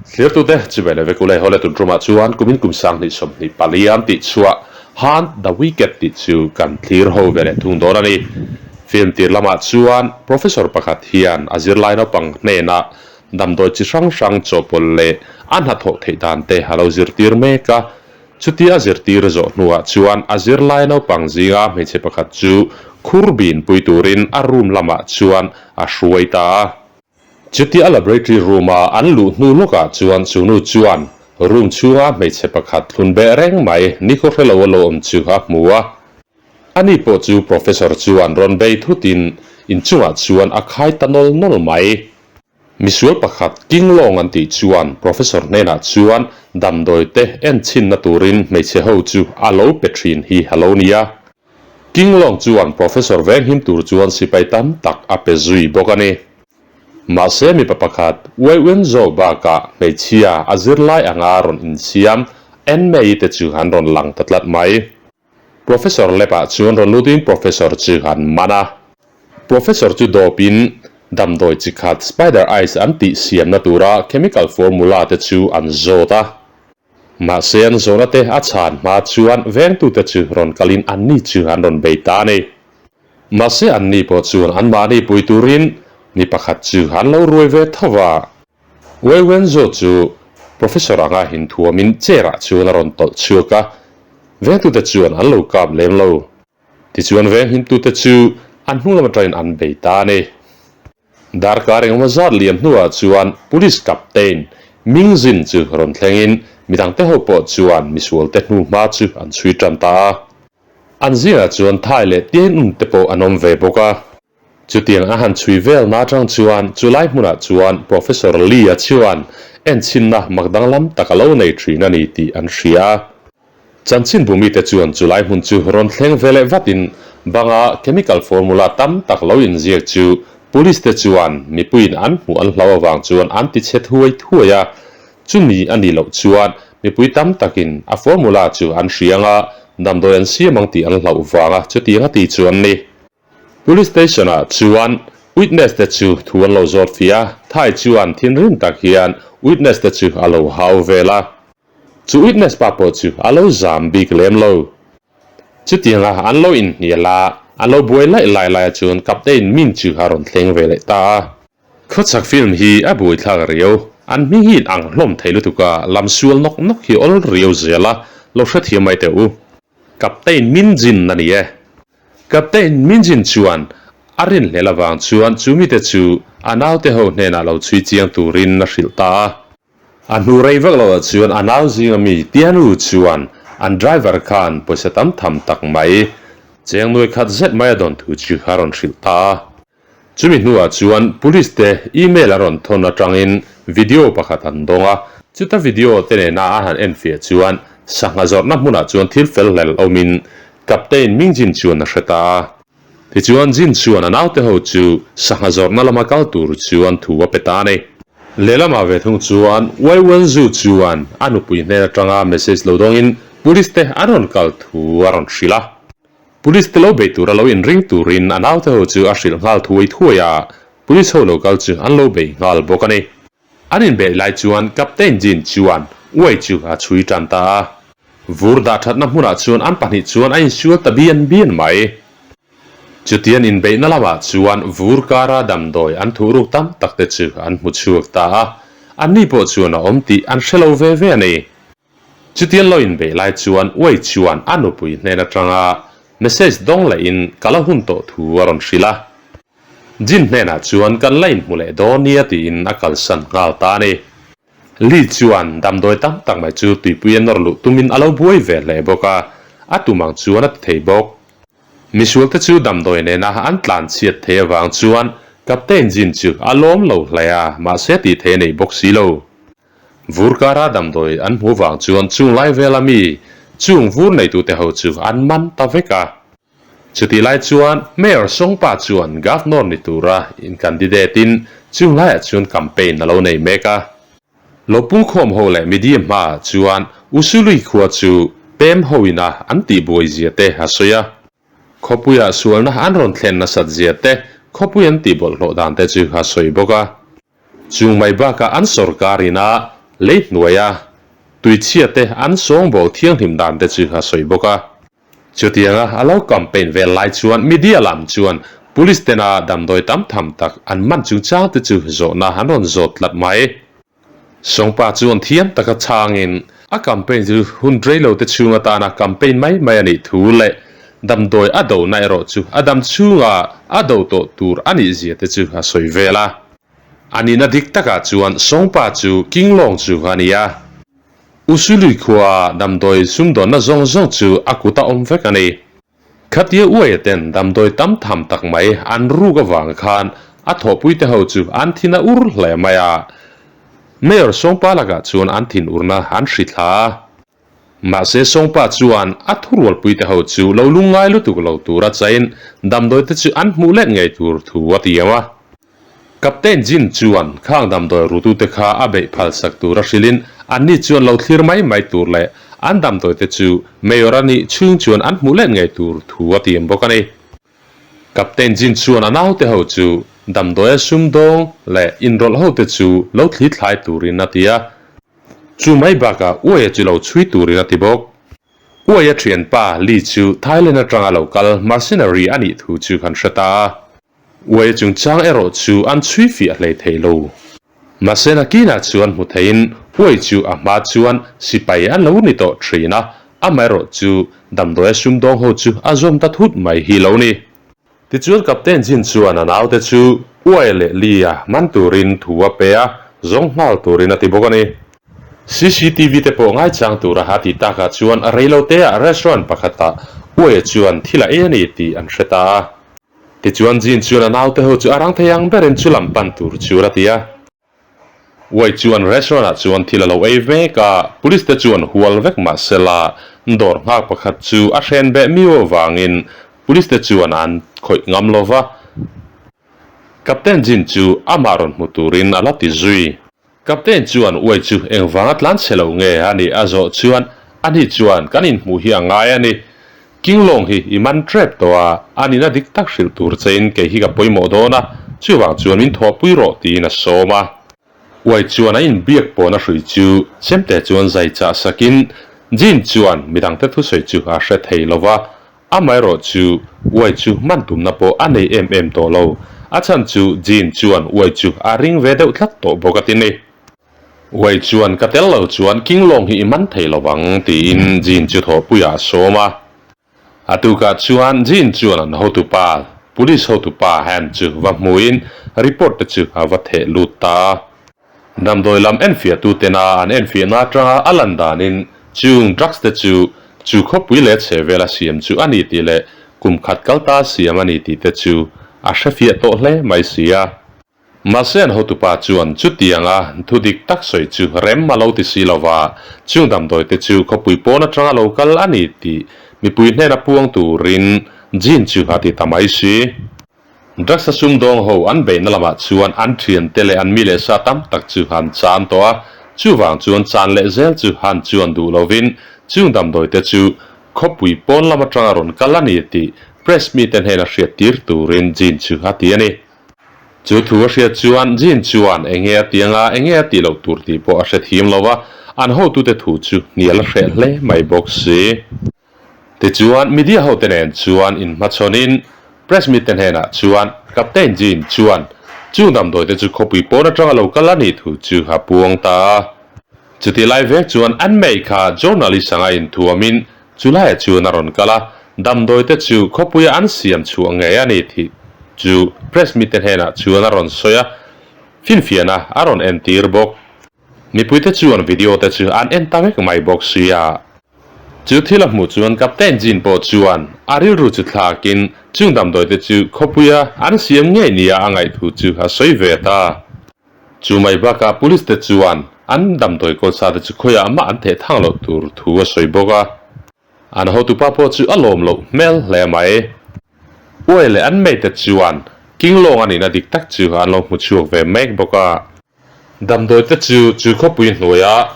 Thlirtute chibai leh vek ule hawle tun tumah chuan kumin kum 2024 an tih chhuah Hunt the Wicked tih chu kan thlir ho ve leh thung dawn a ni. Film tir lamah chuan Professor pakhat hian a zirlai naupang hnenah damdawi chi hrang hrang chawhpawlh leh a hnathawh theih dan te a lo zirtir mek a. Chutia a zirtir zawh hnuah chuan a zirlai naupang zinga hmeichhe pakhat chu khur bin pui turin a room lamah chuan a hruai ta a. Chutia a laboratory room-a an luh hnu lawkah chuan chu nu chuan room chhunga hmeichhe pakhat thlun beh reng mai nikhaw hre lo a lo awm chu a hmu a. Ani pawh chu professor chuan rawn bei thutin inchungah chuan a khai ta nawl nawl mai. Misual pakhat King Long an tih chuan Professor hnenah chuan damdawi te en chhinna turin hmeichhe ho chu a lo pe thin hi a lo nia. King Long chuan Professor venghim tur chuan sipai tam tak a pe zui bawk a ni. Mahse mipa pakhat Wei Wenzhou bakah hmeichhia a zirlai anga rawn insiam En Mei te chu an rawn lang ta tlat mai. Professor lab ah chuan rawn lutin Professor chu an man a. Professor chu dawpin damdawi chi khat spider eyes an tih siamna tura chemical formula te chu an zawt a. Mahse an zawhna te a chhan hma chuan vengtute chu rawn kalin anni chu an rawn bei ta a ni. Mahse anni pawh chuan anmahni pui turin mi pakhat chu an lo ruai ve tho va. Wei Wenzo chu Professor anga inthuamin chair-ah chuan a rawn tawlh chhuak a, vengtute chuan an lo kap lem lo. Tichuan venghimtute chu an hnung lam atangin an bei ta a ni. Darkar engemaw zat liam hnuah chuan Police Captain Ming Jin chu rawn thlengin midangte ho pawh chuan misualte hnuhma chu an chhui tan ta a. An zingah chuan Thai leh Tianun te pawh an awm ve bawk a. Chutiang a han chhui vel na atang chuan chulai hmunah chuan Professor Lee-a chuan enchhinna mak danglam tak a lo nei thin a ni tih an hria a. Chanchinbu mite chuan chulai hmun chu rawn thleng ve leh vatin banga chemical formula tam tak lo inziak chu police te chuan mipuiin an hmuh an hlau avang chuan an ti chhe thuai thuai a. Chumi a nih loh chuan mipui tam takin a formula chu an hria anga damdawi an siam ang tih an hlauh vanga chutiang a ti chu an ni. Police station ah chuan witness te chu thu an lo zawt fih a, Thai chuan thinrim tak hian witness te chu a lo hau vel a. Chu witness pa pawh chu a lo zam bik lem lo. Chutianga an lo inhnial a, an lo buai laih lai laia chuan Captain Min chu a rawn thleng ve leh ta a. Khawchhak film hi a buaithlak riau, an hming hi in ang hlawm thei lutuk a, lam sual nawk nawk hi awl riau zel a, lo hrethiam mai teh u. Captain Min Jin a ni e. Captain Minjin chuan a rinhlel avang chuan chu mite chu a naute ho hnenah lo chhui chiang turin a hrilh ta a. A hnu rei vak loah chuan a nau zinga mi Tianu chuan an driver khan pawisa tam tham tak mai cheng nuai khat zet mai a dawn thu chu a rawn hrilh ta a. Chumi hnuah chuan police te email a rawn thawn atangin video pakhat an dawng a, chuta video te nena a han enfiah chuan sangha zawrhna hmunah chuan thil fel hlel awmin Captain Ming Jin chuan a hre ta a. Tichuan Jin chuan a naute ho chu sangha zawrhna lama kal tur chuan thu a pe ta a ni. Lehlamah ve thung chuan Wei Wenzu chuan a nupui hnen atanga message lo dawngin police te an rawn kal thu a rawn hrilh a. Police te lo bei tura lo inring turin a naute ho chu a hrilh nghal thuai thuai a, police ho lo kal chu an lo bei nghal bawk a ni. An inbeih lai chuan Captain Jin chuan uai chu a chhui tan ta a. Vur dah thatna hmunah chuan an pahnih chuan a insual ta bian bian mai. Chutian inbeihna lamah chuan vur kara damdawi an thuhruk tam tak te chu an hmu chhuak ta a, anni pawh chuan a awm tih an hre lo ve ve a ni. Chutian lo inbeih lai chuan Uai chuan a nupui hnen atanga message dawng lehin ka la hun tawh thu a rawn hrilh a. Jin hnenah chuan kan la inhmu leh dawn nia tiin a kalsan nghal ta a ni. Lee chuan damdawi tam tak mai chu tuipui a nawr luh tumin a lo buai ve hle bawk a, a tum ang chuan a ti thei bawk. Misualte chu damdawi nena an tlan chhiat thei avang chuan Captain Jin chu a lawm lo hle a, mahse tih thei a nei bawk si lo. Vur kara damdawi an hmuh vang chuan chung lai vela mi chung vur neitute ho chu an man ta vek a. Chutih lai chuan Mayor Songpa chuan Governor ni tura in candidate in chung laiah chuan campaign a lo nei mek a. Lo pungkhawm ho leh media hmaah chuan Usului khua chu pem ho ina an tihbuai zia te a sawi a. Khawpuiah sualna an rawn thlen nasat zia te, khawpui an tihbawlhhlawh dan te chu a sawi bawk a. Chung mai bakah an sorkar ina Lei hnuaia tuichhia te an sawngbawl thianghlim dan te chu a sawi bawk a. Chutianga a lo campaign vel lai chuan media lam chuan police tena damdawi tam tham tak an man chungchang te chu zawhna an rawn zawt tlat mai. Sawngpa chuan thiam taka chhangin a campaign chu hun reilo te chhung atana campaign mai mai a nih thu leh damdawi a dona erawh chu a dam chhunga a do tawh tur a nih zia te chu a sawi vel a. A nihna dik takah chuan Sawngpa chu Kinglawng chu a ni a. Usului khua damdawi sumdawnna zawng zawng chu a kut a awm vek a ni. Khatia uaia ten damdawi tam tham tak mai an ruk avang khan a thawhpuite ho chu an thin a ur hle mai a. Mayor Sawngpa lakah chuan an thin urna an hri thla a. Mahse Sawngpa chuan a thurualpuite ho chu lo lungngai lutuk lo tura chain damdawite chu an hmuh let ngei tur thu a tiam a. Captain Jin chuan khang damdawi rutute kha a beih phalsak tura hrilhin anni chuan lo thlir mai mai tur leh an damdawite chu Mayor a nih chhung chuan an hmuh let ngei tur thu a tiam bawk a ni. Captain Jin chuan a naute ho chu damdawia sumdawng leh inrawlh hote chu lo thli thlai turin a ti a. Chu mai bakah uaia chu lo chhui turin a ti bawk. Uaia thianpa Li chu Thailand atanga lo kal mercenary a nih thu chu kan hre ta a. Uaia chungchang erawh chu an chhui fiah hlei thei lo. Mahse nakinah chuan hmu theiin Uai chu a hma chuan sipai an lo ni tawh thin a, amaherawh chu damdawia sumdawng ho chu a zawm ta thut mai hi lo ni. Tichuan Captain Jin chuan a naute chu Uai leh Li-a man turin thu a pe a, zawng nghal turin a ti bawk a ni. Cctv te pawh ngaichang tura a tih takah chuan reiloteah restaurant pakhatah Uaia chuan thil a ei a ni tih an hre ta a. Tichuan Jean chuan a naute ho chu a rang thei ang berin chu lam pan tur chu a ti a. Uai chuan restaurant ah chuan thil a lo ei vek a, police te chuan hual vek mah sela dawr nghak pakhat chu a hren beh miau avangin police te chuan an khawih ngam lo va. Captain Jean chu amah rawn hmu turin a la ti zui. Captain chuan uai chu engvanga tlan chhe lo nge a nih a zawh chuan ani chuan kan inhmuh hi a ngai a ni. Kinglawng hi i man trep tawh a, a nihna dik tak hrilh tur chein kei hi ka pawimawh dawn a, chuvang chuan min thawhpui rawh tiin a sawm a. Uai chuan a inbiak pawn a hrui chu chemte chuan zai chah sakin Jean chuan midangte thusawi chu a hre thei lo va, Amaherawh chu uai chu hman tumna pawh a nei em em tawh lo. A chhan chu Jean chuan uai chu a ring ve deuh tlat tawh bawk a ti ni. Uai chuan ka tel lo chuan King Long hi i man thei lo vang tiin Jean chu thawhpuiah a sawm a. A tukah chuan Jean chuan an hotupa, Police hotupa Hand chu va hmuin report te chu a va theh lut ta a. Damdawi lam enfiahtu tena an enfiahna atanga a lan danin chung drugs te chu chu khawpui leh chhehvela siam chu a ni tih leh kum khat kal ta siam a ni tih te chu a hrefiah tawh hle mai si a. Mahse an hotupa chuan chutianga thu dik tak sawi chu rem a lo ti si lova, chung damdawi te chu khawpui pawn atanga lo kal a ni tih mipui hnena puang turin Jean chu a ti ta mai si. Drugs a sumdawng ho an beihna lamah chuan an thiante leh an mi leh sa tam tak chu an chan tawh a, chuvang chuan chan leh zel chu han chuan duh lovin chung damdawite chu khawpui pawn lam atanga rawn kal a ni tih press mite hnena hriattir turin Jean chu a ti a ni. Chu thu a hriat chuan Jean chuan enge a ti anga enge a tih loh tur tih pawh a hrethiam lo a, an hotute thu chu hnial a hreh hle mai bawk si. Tichuan, media hote nen chuan inhmachhawnin press meet te hnenah chuan Captain Jean chuan chung damdawi te chu khawpui pawn atanga lo kal a nih thu chu a puang ta a. Chutih lai vek chuan an mei kha journalist anga inthuamin chulaiah chuan a rawn kal a, damdawi te chu khawpuia an siam chhuah ngei a ni tih chu press meet te hnenah chuan a rawn sawi a, finfiahna a rawn entir bawk. Mipuite chuan video te chu an en ta vek mai bawk sia. Chu thil a hmuh chuan Captain Jean pawh chuan a rilru chu thlakin chung damdawi te chu khawpuia an siam ngei nia a ngaih thu chu a sawi ve ta. Chu mai bakah Police te chuan an damdawi kawlsa te chu khawiah mah an theh thang loh tur thu a sawi bawk a. An hotupa pawh chu a lawm loh hmel hle mai. Uai leh an mate chuan Kinglawng a nihna dik tak chu an lo hmu chhuak ve mek bawk a. Damdawi te chu chu khawpui hnuaia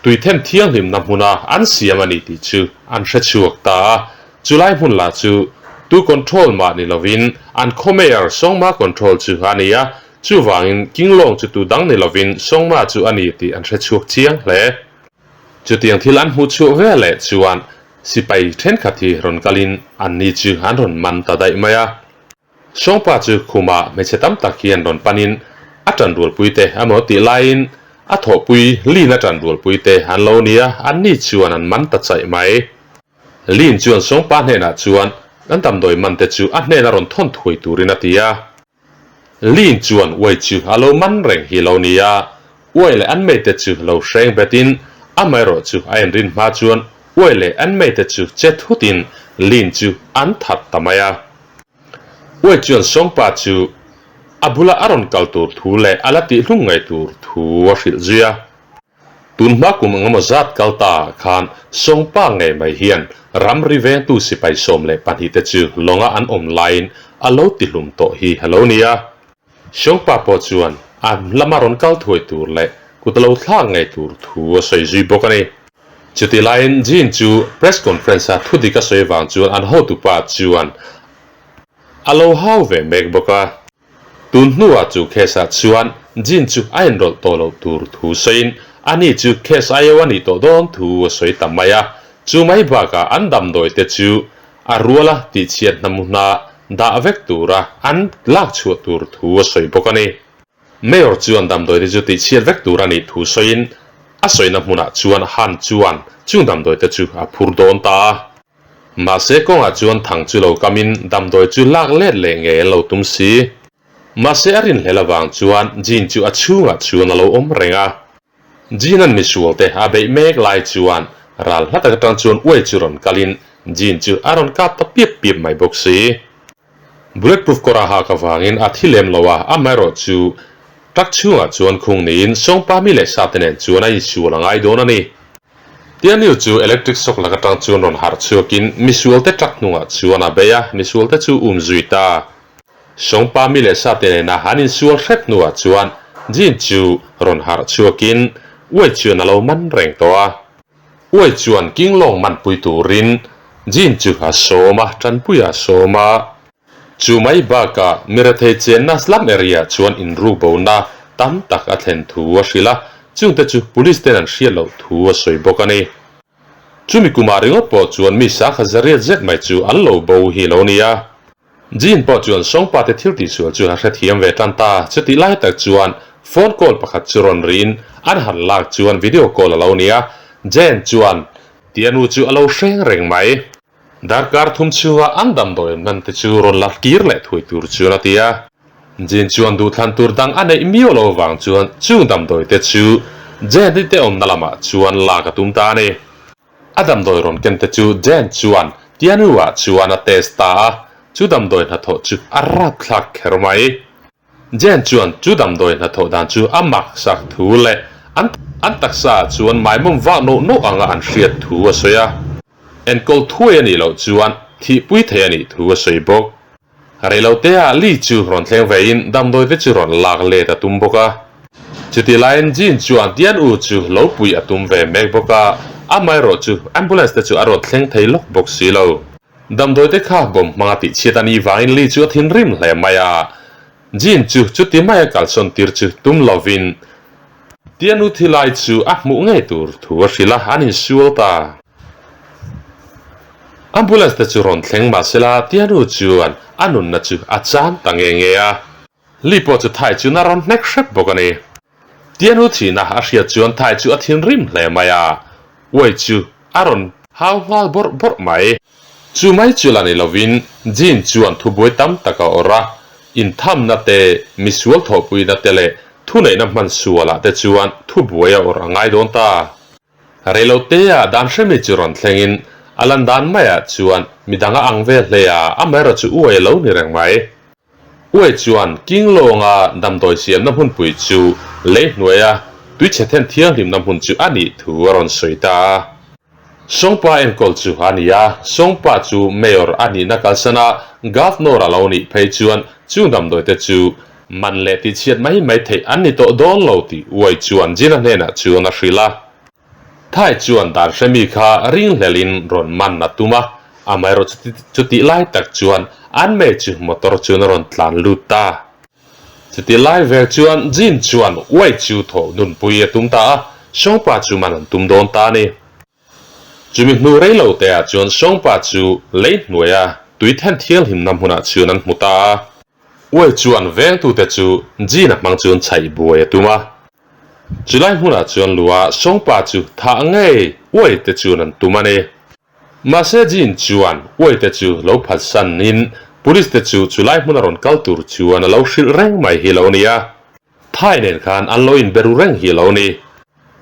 tuithem thianghlimna hmuna an siam a ni tih chu an hre chhuak ta a. Chulai hmun lah chu tu control mah ni lovin an khaw mayor Songma control chu a ni a. Chuvangin King Long chu tu dang ni lovin Songma chu a ni tih an hre chhuak chiang hle. Chutiang thil an hmuh chhuah ve leh chuan sipai thenkhat hi rawn kalin anni chu an rawn man ta daih mai a. Songpa chu khumah hmeichhe tam tak hian rawn panin a tanrualpuite amaw tih laiin a thawhpui Lin a tanrualpuite an lo ni a, anni chuan an man ta chaih mai. Lin chuan Songpa hnenah chuan an damdawi mante chu a hnena rawn thawn thuai turin a ti a. Lin chuan uai chu a lo man reng hi lo ni a, uai leh an meite chu lo hreng betin amaherawh chu a inrin hma chuan uai leh an meite chu che thutin Lin chu an that ta mai a. Uai chuan Sawngpa chu a bula a rawn kal tur thu leh a la tihhlung ngei tur thu a hrilh zui a. Tun hma kum engemaw zat kal ta ah khan Sawngpa ngei mai hian ramri vengtu sipai 12 te chu lawnga an awm laiin a lo tihlum tawh hi a lo ni a. Sawngpa pawh chuan a lama rawn kal thuai tur leh kut a lo thlak ngei tur thu a sawi zui bawk a ni. Chutih laiin Jean chu press conference a thudik a sawi vang chuan an hotupa chuan a lo hau ve mek bawk a. Tun hnuah chu case ah chuan Jin chu a inrawlh tawh loh tur thu sawiin ani chu case aio a nih tawh dawn thu a sawi ta mai a. Chu mai bakah an damdawi te chu a ruala tihchhiat hnamuhna dah vek tura an lak chhuah tur thu a sawi bawk a ni. Mayor chuan damdawi te chu tihchhiat vek tur a nih thu sawiin a sawina hmunah chuan Han chuan chung damdawi te chu a phur dawn ta a. Mahse kawngah chuan thang chu lo kamin damdawi chu lak let leh ngei an lo tum si. Mahse a rinhlel avang chuan Jean chu a chhungah chuan a lo awm reng a. Jean an misualte a beih mek lai chuan ral hla tak atang chuan uai chu rawn kalin Jean chu a rawn kap ta piap piap mai bawk si. Bulletproof kawr a hak avangin a thi lem lo a, amaherawh chu truck chhungah chuan khung niin Sawngpa mi leh sate nen chuan a insual a ngai dawn a ni. Tianiu chu electric shock lak atang chuan rawn harh chhuakin misualte truck hnungah chuan a bei a, misualte chu um zui ta. Sawngpa mi leh sate nena an insual hrep hnuah chuan Jean chu rawn harh chhuakin uai chuan a lo man reng tawh a. Uai chuan King Long manpui turin Jean chu a sawm a, tanpui a sawm a. Chu mai bakah mirethei chenna slum area chuan inrukbona tam tak a thlen thu a hrilh a, chungte chu police ten an hriat loh thu a sawi bawk a ni. Chumi kumah ringawt pawh chuan mi sakha zariat zet mai chu an lo bo hi lo ni a. Jean pawh chuan Sawngpa te thil tihsual chu a hrethiam ve tan ta, chutih lai tak chuan phone call pakhat chu rawn riin an han lak chuan video call a lo ni a, Jane chuan Tianu chu a lo hreng reng mai. Darkar thum chhunga an damdawi hman te chu rawn la kir leh thui tur chuan a ti a. Jin chuan duhthlan tur dang a neih miau lo vang chuan chung damdawi te chu Jane-i te awmna lamah chuan lak a tum ta a ni. A damdawi rawn ken te chu Jane chuan Tianu-ah chuan a test ta a, chu damdawi hnathawh chu a rapthlak kher mai. Jane chuan chu damdawi hnathawh dan chu a mak sak thu leh an an taksa ah chuan maimawm vak noh noh anga an hriat thu a sawi a. Enkawl thuai a nih loh chuan thihpui thei a nih thu a sawi bawk. Reilote ah Lee chu rawn thleng ve in damdawi te chu rawn lak let a tum bawk a. Chutih laiin Jane chuan Tian U chu lo puih a tum ve mek bawk a, amaherawh chu ambulance te chu a rawn thleng thei lawk bawk si lo. Damdawi te kha bawm hmanga tihchhiat a nih vangin Lee chu a thinrim hle mai a, Jean chu chuti maia kalsawn tir chu tum lovin Tianu thi lai chu a hmuh ngei tur thu a hrilh a, an insual ta. Ambulance te chu rawn thleng mahsela Tianu chuan a nunna chu a chan ta nge nge a, Lee pawh chu thai chu na rawn hnek hrep bawk a ni. Tianu thihna a hriat chuan thai chu a thinrim hle mai a, uai chu a rawn hau nghal bawrh bawrh mai. Chu mai chu la ni lovin Jean chuan thubuai tam tak a awrh a, inthamna te, misual thawhpuina te leh thuneihna hman sualah te chuan thubuai a awrh a ngai dawn ta. Reilotea dan hremi chu rawn thlengin a lan dan maiah chuan midang a ang ve hle a, amaherawh chu uai a lo ni reng mai. Uai chuan King Lawnga damdawi siamna hmunpui chu lei hnuaia tuichhe then thianghlimna hmun chu a nih thu a rawn sawi ta a. Sawngpa enkawl chu a ni a, Sawngpa chu Mayor a nihna kalsana Governor a lo nih phei chuan chung damdawi te chu man leh tihchhiat mai mai theih an ni tawh dawn lo tih Uai chuan Jina hnenah chuan a hrilh a. Thai chuan dan hremi kha ringhlelin rawn man a tum a, amaherawh chutih lai tak chuan an mei chu motor chuan a rawn tlan lut ta. Chuti lai vel chuan Jin chuan Wei chu thawh nunpui a tum ta a, Songpa chu man an tum dawn ta a ni. Chumi hnu rei lo te ah chuan Songpa chu lei hnuaia tui then thianghlimna hmunah chuan an hmu ta a. Wei chuan vengtute chu Jin a hmang chuan chhaih buai a tum a. Chulai hmunah chuan lua Songpa chu thah ngei Wei te chuan an tum a ni. Mahse Jean chuan Uaite chu lo phatsanin Police te chu chulai hmuna rawn kal tur chuan a lo hrilh reng mai hi lo ni a. Thai nen khan an lo inbe ru reng hi lo ni.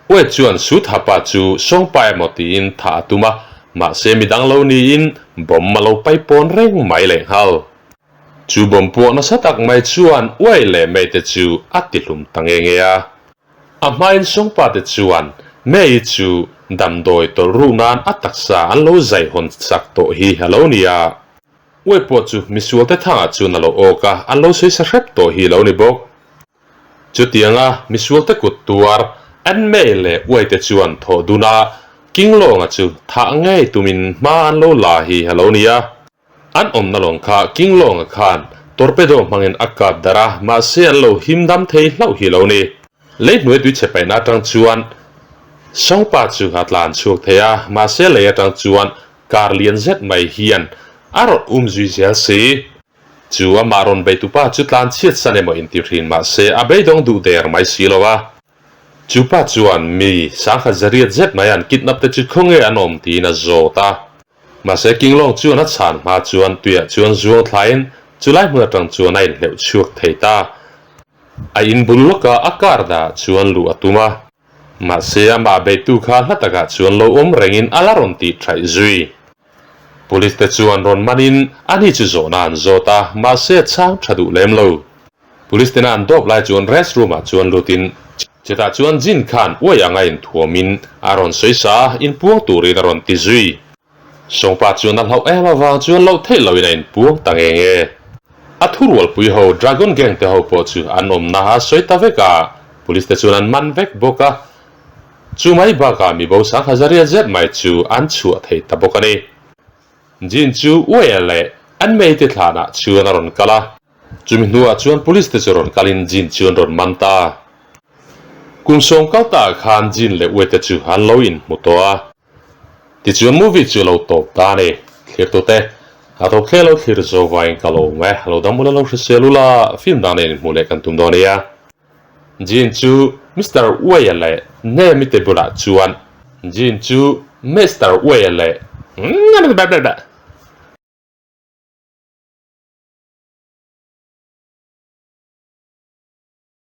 Uai chuan Suthapa chu Sawngpa emaw tiin thah a tum a, mahse midang lo niin bomb a lo paipawn reng mai lehnghal. Chu bomb puah nasa tak mai chuan Uai leh Mei te chu a tihlum ta nge nge a. A hmain Sawngpa te chuan May chu damdawi tawlh ruh nan a taksa an lo zai hawn sak tawh hi a lo ni a. Uai pawh chu misual te thangah chuan a lo awk a, an lo sawi sa hrep tawh hi a lo ni bawk. Chutianga misual te kut tuar Ann May leh Uai te chuan thawh dun a, King Lawnga chu thah ngei tumin hma an lo la hi a lo ni a. An awmna lawng kha King Lawnga khan torpedo hmangin a kap darh a, mahse an lo him dam thei hlauh hi lo ni. Lei hnuai tui chhe paihna atang chuan Songpa chu a tlan chhuak thei a, mahse lei atang chuan kar lian zet mai hian a rawn um zui zel si. Chu amah rawn beitupa chu tlan chhiat san emaw inti thin mahse a beidawng duh der mai si lo a. Chu pa chuan mi sangkhat zariat zet mai an kidnap te chu khawnge an awm tiin a zawt a. Mahse Kinglawng chuan a chhan hma chuan tuiah chuan zuang thlaiin chulai hmun atang chuan a inhleuh chhuak thei ta. A in bul lawka a car dah chuan luh a tum a. Mahse amah beitu kha hla takah chuan lo awm rengin a la rawn tih thaih zui. Police te chuan rawn manin ani chu zawhna an zawt a, mahse a chhang tha duh lem lo. Police tena an dawp lai chuan rest room ah chuan lutin chutah chuan Jin khan uai anga inthuamin a rawn sawi sa a, inpuang turin a rawn ti zui. Sawngpa chuan a hlauh em avang chuan loh theih loin a inpuang ta nge nge. A thurualpui ho Dragon Gang te ho pawh chu an awmna a sawi ta vek a, Police te chuan an man vek bawk a. Chu mai bakah mibo Sanghazaria zet mai chu an chhuah thei ta bawk a ni. Jin chu uai leh an meite thlanah chuan a rawn kal a. Chumi hnuah chuan police te chu rawn kalin Jin chu an rawn man ta. Kum sawm kal ta ah khan Jin leh Uete chu an lo inhmu tawh a. Tichuan movie chu a lo tawp ta a ni. Thlirtute, a tawp thleng lo thlir zo vaiin ka lo awm e. Lo dam ula lo hrisel ula, film dang nen inhmuh leh kan tum dawn nia. Jin chu Mister Uaia leh Nemi te bulah chuan. Jin chu Mister Uaia leh.